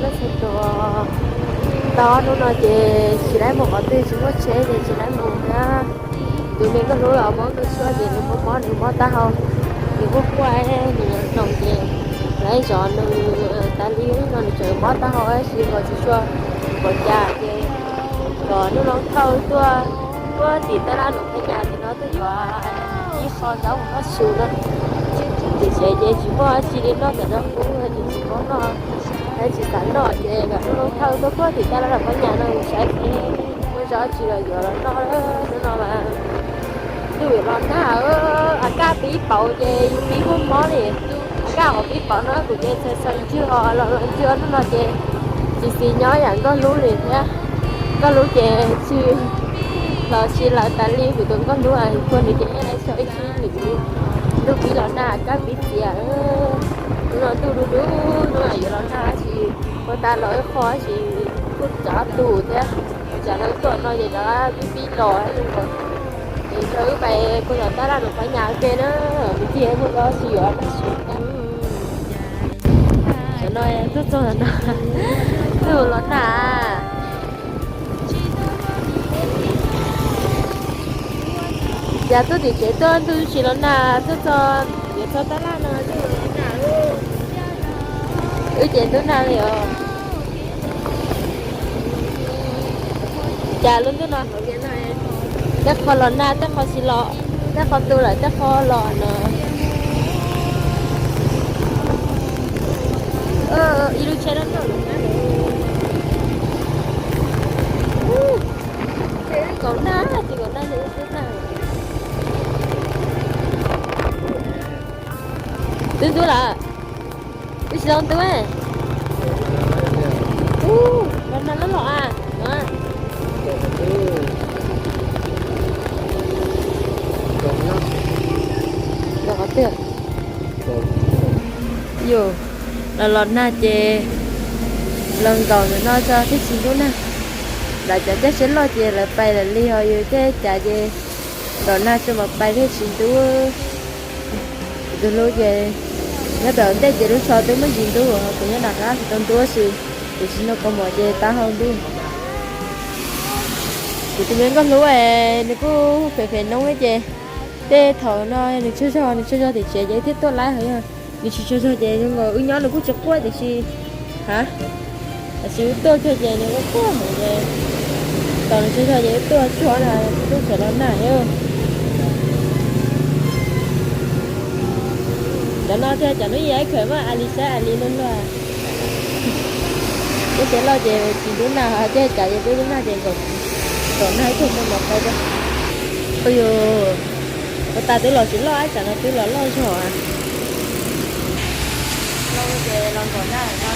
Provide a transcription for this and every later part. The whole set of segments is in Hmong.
Txhua tus, tau ob hnub no ces tsis laib mus qhov twg, tsis muaj tsheb ces tsis laib mus thiab. Tus me Nkauj Hlub los mob nkauj tshuaj ces nws mob mob nws mob taub hau, nws quaj quaj nws hnoos ces lawv zov nws tas li no nws tseem mob taub hau tab sis nkaus tsis tshua npaum cas ces kom Nuj Loob Thawj tuaj, tuaj tim Tab Laj Num Phab Nyas tim no tuaj yuav ib qho zaub mus noj su na. Tim tsev ces tsis muaj dab tsi li noj ntawm no kuv ces tsis paub noj, tsis xav noj ces kom Nuj Loob Thawj tuaj puag tim Tab Laj Num Phab Nyas no mus saib seb muaj zaub tsi los yuav los noj. Hnub no mas ntuj yuav los nag, a kaj pib pauv ces yus pib muaj mob li. A kaj qhov pib pauv no kuv ces txhais txhais ntswg os, los los ntswg hnub no ces tsis xis nyob yam Nkauj Hlub li thiab. Nkauj Hlub ces tsis, los tsis lawv tas li, kuv tus Nkauj Hlub puag nws ces ib leeg so ib kib nws. Ntuj pib los nag, a kaj pib txias. Hnub no ntuj dub dub, hnub no yuav los nag tab sis ua tas los ib qho tab sis kuj tsav tus thiab. Tsam no tuaj no ces rov pib pib los zoo nkaus. Ces nrog wb pais puag tom Tab Laj Num Phab Nyas ua ke na, kwv tij muaj dab tsi yuav noj su thiab. Tam no tuaj txog no, ntuj los nag. Cas tuaj tim tsev tuaj ntuj tsis los nag, tuaj txog yuav txog Tab Laj no ntuj los nag. Wb ces ntuj nag li os. Cas lub ntuj no, tej qho los nag, tej qho tsis los, tej qho tu lawm, tej qho los no. Ib lub tsheb loj loj los nag. Nkaum nag, tsis nkaum nag, ntuj nag. Twb ntub lawm. Twb tsis tau ntub. Ub, los nag loj loj a. Los qhov twg? Yus, los los nag ces los nkaum ntawm no tso thiaj tsis ntub nag. Lawv cov caij tsheb loj ces lawv pais lawm li, ho yus caij cas ces nkaum nag tso mam pais thiaj tsis ntub. Kuv tus hlub ces nyob tom ntej ces lub tsho twb muaj ntsis ntub, kuv nyob nram qab tsis tau ntub tab sis kuv tsis noj kaus mom ces taub hau ntub. Kuv tus me Nkauj Hlub nws kuj phem phem noob ces tej thaum no nws tsaug zog, nws tsaug zog tim tsev ces thiaj tuaj laib, ho yog nws tsis tsaug zog ces zoo nkaus wb nyob nws kuj tsis quaj tiam sis, ha, tiam sis wb tuaj kiag ces nws quaj quaj heev ces tos nws tsaug zog ces wb tuaj tsuag na, ntuj txawm los nag thiab. Cov no thiaj cov hnub ib khaws muab a li saib a li luag luag. Caij tsheb loj ces tsis ntub nag, caij cas ces twb ntub nag ces nkaum nag ib tug tso mov tau rau. Ua yus, ua tas twb los tsis loj, tsam no twb los loj zog. Los ces los nkaum nag no,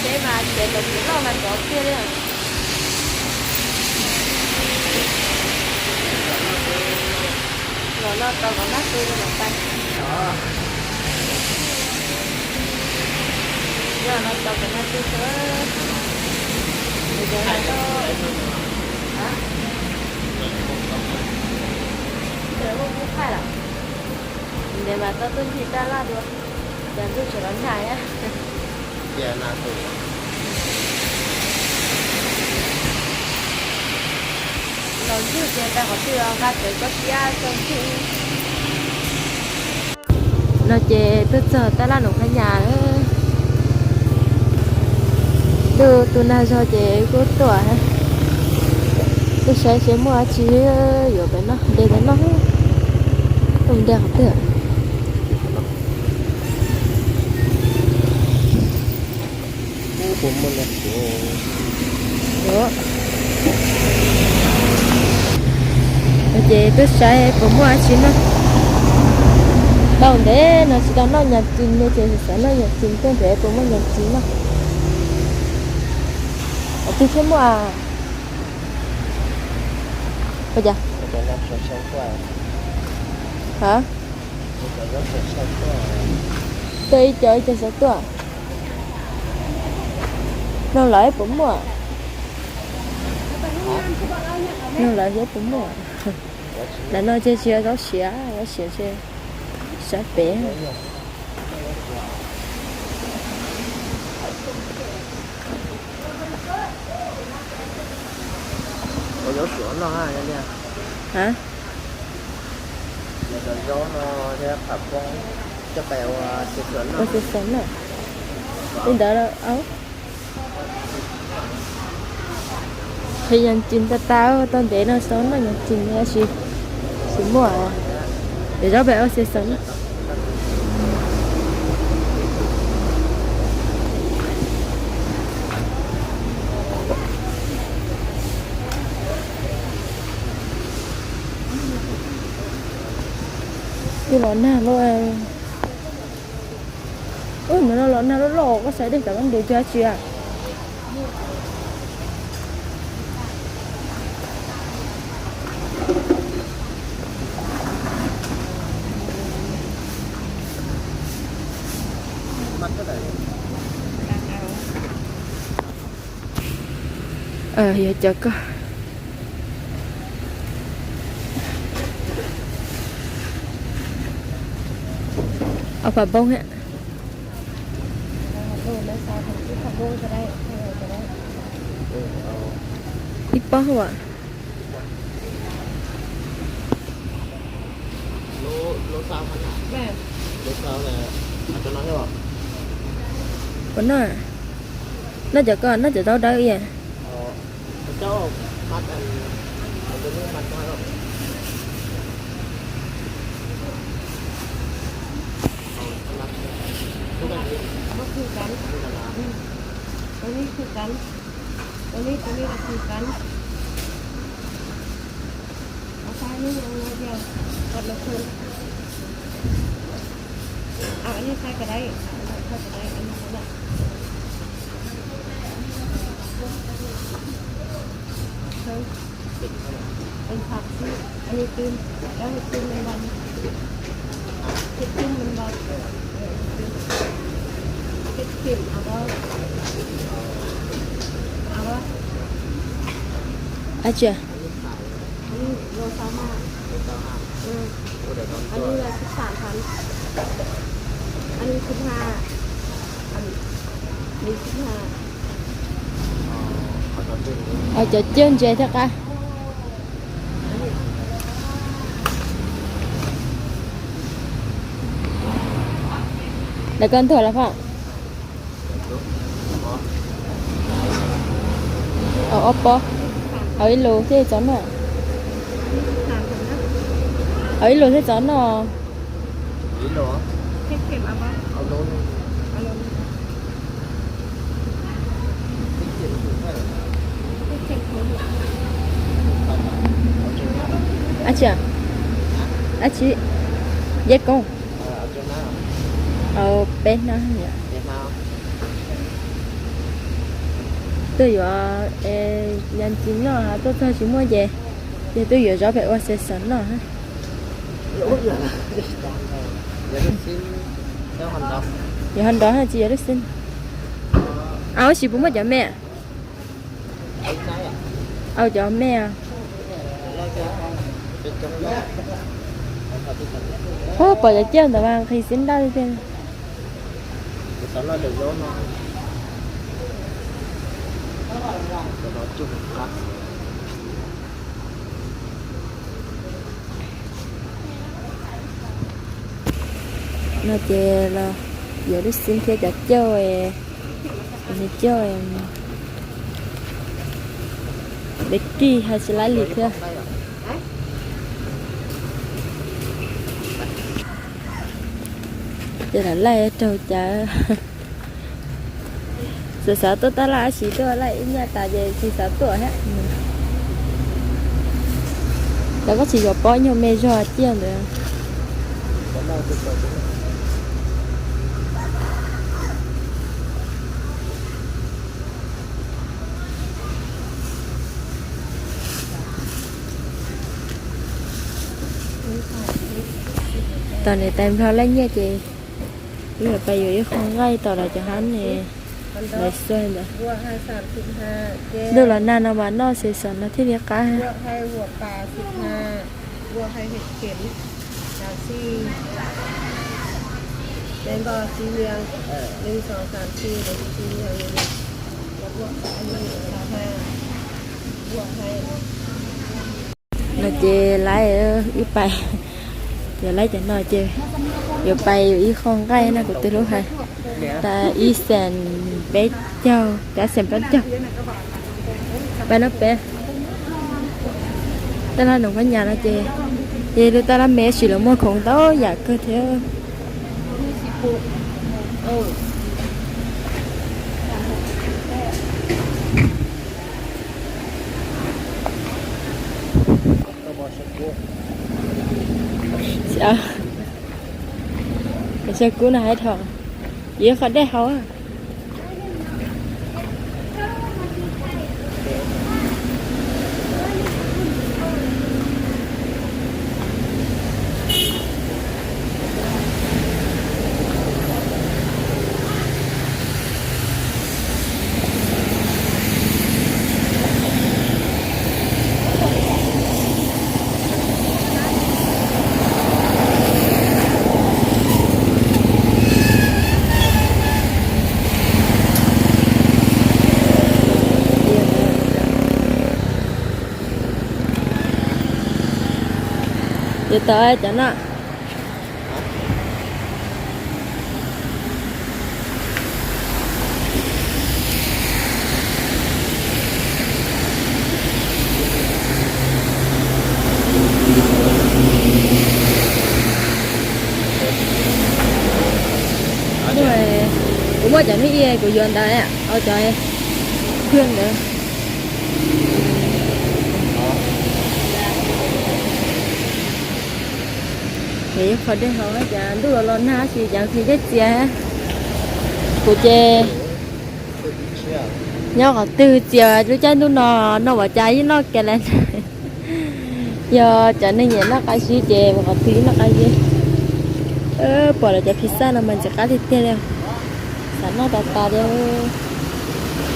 tsheb mas tsheb los tsis loj mas tsov kiag li. Los no tau kom nag tu los pais. Yog no tau kom nag tu xwb. Ntev mas tau, a, ntev mas tau tuaj ntsib Tab Laj dua. Ntev mas tau tuaj ntsib Tab Laj dua. Cas ntuj tseem los nag thiab. Los ntsug ces tau qhov twg nqa tsev koj siab tau ntsug. No ces tuaj txog Tab Laj Num Phab Nyas lawm. Ntuj tu nag zog ces kuj tuaj, tuaj saib seb muaj dab tsi yuav pem no, de pem no. Tuaj de qhov twg? Ces tuaj saib puas muaj dab tsi noj. Tau ntev no tsis tau noj nyas txis no ces xav noj nyas txis, tuaj ntev puas muaj nyas txis noj. Qhov twg thiaj muaj? Ua cas? Ha? Tuaj ib co ib co xav tuaj. Nug lawv puas muaj. Nug lawv thiab puas muaj. Ntawm no ces tsis yog zaub siav, zaub siav ces sab pem. Hab? Ua xav xav na. Li ntawd, qhia yog tsis tas tas tau ntev no xav noj yog tsis, tsis muaj. Yog zaub pem ua xav xav na. Twb los nag loj. Ub, no los nag loj loj, koj saib dej tam ntws cuag tsi a. Yog cov koj ob phav npoo thiab. Ib pob as. Puas noj? Noj cov koj, noj cov taub dawb is. Ab tsi. Cov ciaj ntses thiab qab. Lawv koj ntuag los phom. Ob pob. Hauv ib lus thiaj txaus noj. Hauv ib lus thiaj txaus noj. Ab tsi, ab tsi, yeb koob. Peb hnab. Twb yuav, yog tsis noj tuaj txog tsis muaj ces, ces twb yuav zaub pem ua xav xav noj. Yuav ho nrov tsis yuav lub xib. Au, tab sis puas muaj cov me? Au, cov me. Pom cov ciaj ntawd mas nqhis xib ntaj tiag. No ces los yuav lub xib thiab cov cauj, cov cauj, peb kij hais tsis laib li thiab. Ces lam laij raug cawv. Xav xav tuaj tab laj, tab sis tuaj laij ib nyaj tas ces tsis xav tuaj thiab. Cas koj tsis yuav pob nyuag me zog ciaj ntawd? Tom niam tais nplog laij nyiaj ces wb yuav pais yuav ib qho nqaij tom lawv cov hab ne, lawv xuaj ntawd. Ntuj los nag no mas noj xav xav no thiaj li qab. Ces laib wb pais, yuav laib cov no ces yuav pais yuav ib qho nqaij no, kuv tus hlub hais, tas ib xees peb caug, kav xees plaub caug. Pais no peb, taj laj Noom Phab Nyas no ces, ces lub taj laj me sim los muaj khoom ntau yam kawg thiab. Cov kub no hais dhau, yuav qhov dej haus. Yuav tau cov no. Kuv muaj cov hnub i kuv yuav ntawd, au cov phwj ntawd. Qhov dej haus cas ntuj los los nag tsis cas khi dej txias. Kuv ces nyob qhov twg txias lub caij ntuj no, no ua cas yeej noj kiag li. Yog cov neeg nyiam noj qab zib ces mus qhov twg yeej noj qab zib. Pom lawv cov pizza no mas ntxim qab tiag tiag li. Xav noj tas tas li.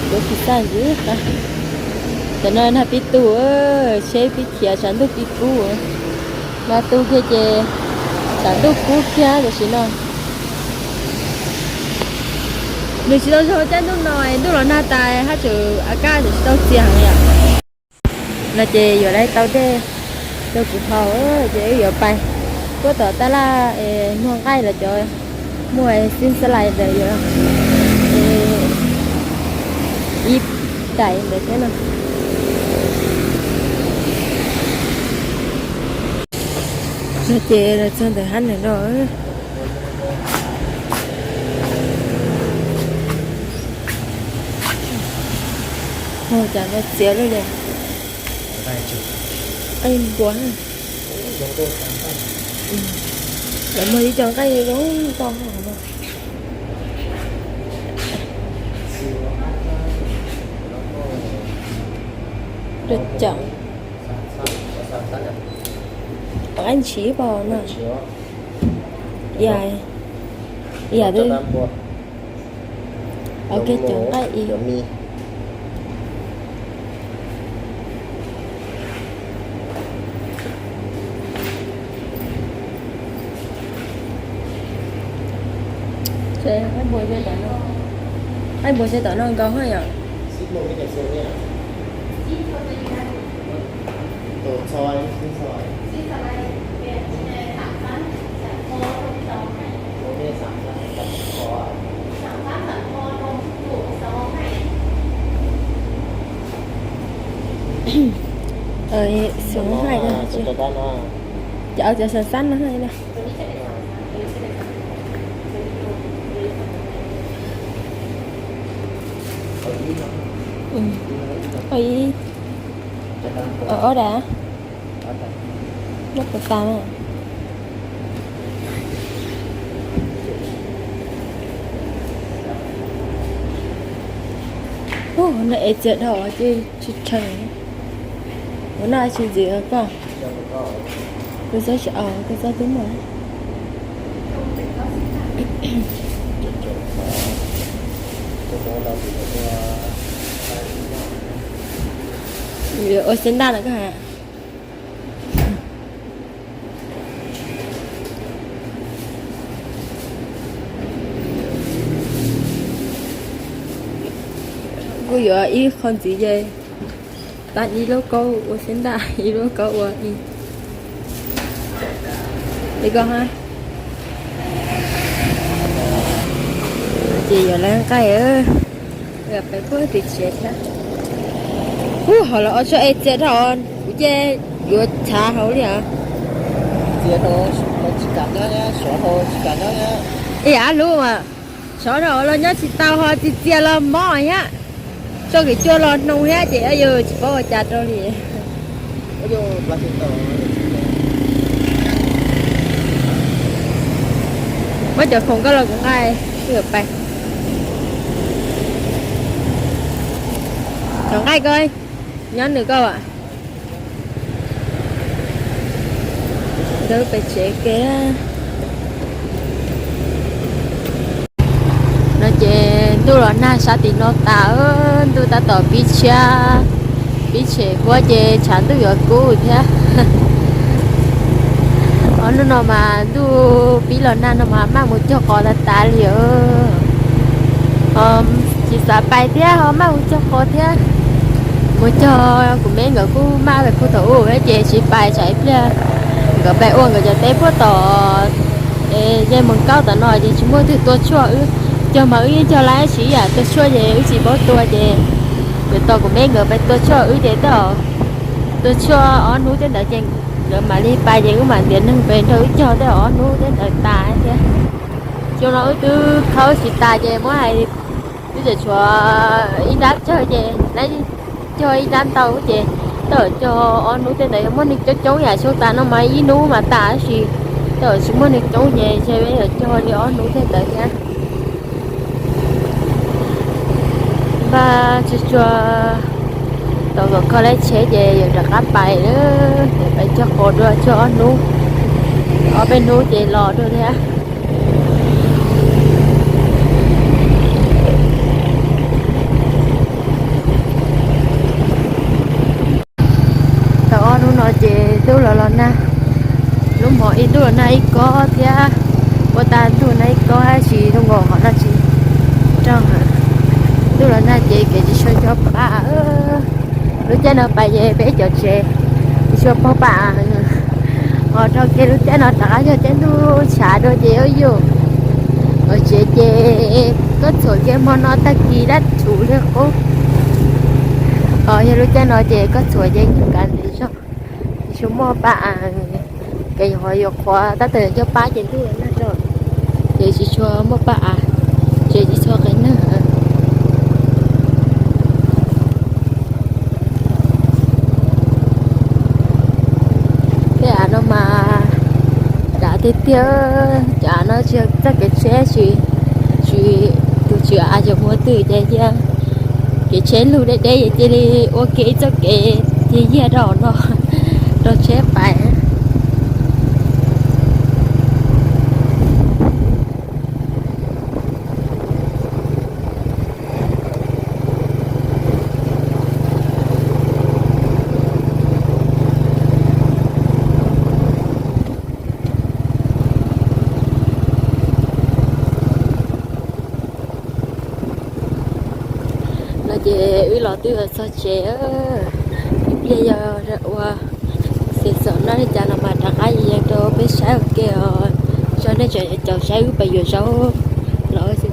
Yuav pizza ntxim qab. Cov no nag pib tu, tsheb pib khiav tshav ntuj pib kub. Nag tu kiag ces tshav ntuj kub kiag tam sim no. Nws tsis tau zoo caij ntuj no, ntuj los nag tas haj tseem a kaj tseem tsis tau txias heev yom. No ces yuav laib tau dej rau kuv haus, ces wb yuav pais puag tom taj laj muag nqaij los cov muaj xib xab lais ntawd yuav ib daim ntawd thiab no. No ces los txog ntawm hab nws no. Ua cas no txias lawm li. Nqaij npua. Lawv muag ib co nqaij zoo nkauj no. Rau cawm. Nqaij ntshiv pom no. Yam twg. Ok, cov nqaij i. Nqaij npua seb tom no nkaus hab yom. Xyov hais, cov xab xab no hais na. Ib, ob daim, muab puas tas na. Ub, no es txias dhau ces tsis tsheej. Ua no tsis ntxim koj. Koj txob tsis aus, koj txob twb muaj. Ua xeeb ntaj no koj hais. Kuj yuav ib qho ntxiv ces tab ib lub kaub ua xeeb ntaj, ib lub kaub ua ib. Li ko ha. Ces yuav lawv nqaij, peb puag tim tsev thiab. Ub, hos los ob tsob e txias dhau, kuv cia yuav tshav hauv li os. Ib yam lub mas sov dhau los nyob tsis tau, ho txias txias los mob thiab. Tso kev cua los hnoos thiab ces yus tsis paub ua cas rau li. Muab cov khoom koj los kuv nqaij, wb yuav pais. Cov nqaij koj, nyob nws koj as. Wb pais tsev ke. No ces ntuj los nag sab tim no tas, ntuj tab tom pib tshiab, pib tshem huab ces tshav ntuj yuav kub thiab. Ob hnub no mas ntuj pib los nag no mas maj mus cog qos tas tas li. Tsis xav pais thiab ho maj mus cog qos thiab. Mus cog kuv me nkawd kuj maj pais puag thaum ub ces tsis pais tsam ib pliag nkawd pais ua nkawd cov teb puag tom zej Moos Kaub tom no ces tsis muaj twg tua tshuaj wb. Cog mas wb yeej cog lawm tab sis ib yam tua tshuaj ces wb tsis paub tua ces yuav tos kuv me nkawd pais tua tshuaj wb ces tej zaum tua tshuaj ob hnub tej ntawd ces nkawd mam li pais ces wb mam ntiav neeg pais nrog wb cog tej zaum ob hnub tej ntawd tas thiab. Xyoo no wb twb khawb tsis tas ces muab hais, twb tseem tshuav ib nrab tsawg ces cog ib nrab ntau ces tej zaum cog ob hnub tej ntawd yog muaj neeg coob coob yam xyoo tas no mas ib hnub mas tas tab sis tej zaum tsis muaj neeg coob ces ntshe peb yuav cog li ob hnub tej ntawd thiab. Npaj tsuag tsuag, tos kom kho leb tsheb ces yuav rov qab pais, pais cog qos dua tshuaj ob hnub, ob peb hnub ces los dua thiab. Tau ob hnub no ces ntuj los los nag, lub hmo ib ntuj los nag ib kob thiab, ua tag ntuj nag ib kob tab sis zoo nkaus qhov no tsis raug. Ntuj los nag ces kev tsis tshua nco pab. Lub caij no pais ces peb cov tsev tsis tshua pom pab. Ho rau kiag lub caij no rov qab yog caij ntuj tshav dua ces yuav yus. Lawv tsev ces koj txhuam kiag hmo no tag kis dab tshuv li qub. Ho yog lub caij no ces koj txhuam ces nyuag kav ntev zog, tsis tshua muaj pab. Kev ho yuav qhuav tab tom coj pab ces ntuj los nag rau, ces tsis tshua muaj pab, ces tsis tshua qev neeg. Tej av no mas dav tiag tiag, cov av no tsis yog txoj kev tsheb, tsis, tus tswv av tseem muab twm ces cia kev tsheb lug deb deb ces cia li ua ke txoj kev cia yag rau no rau tsheb pais. No ces wb los twb txog tsev, ib pliag yog ua xim xom no li cas no mas rov qab yees rau peb saib ua ke os. Tso nej tseem caum saib wb pais yuav zaub los xwb.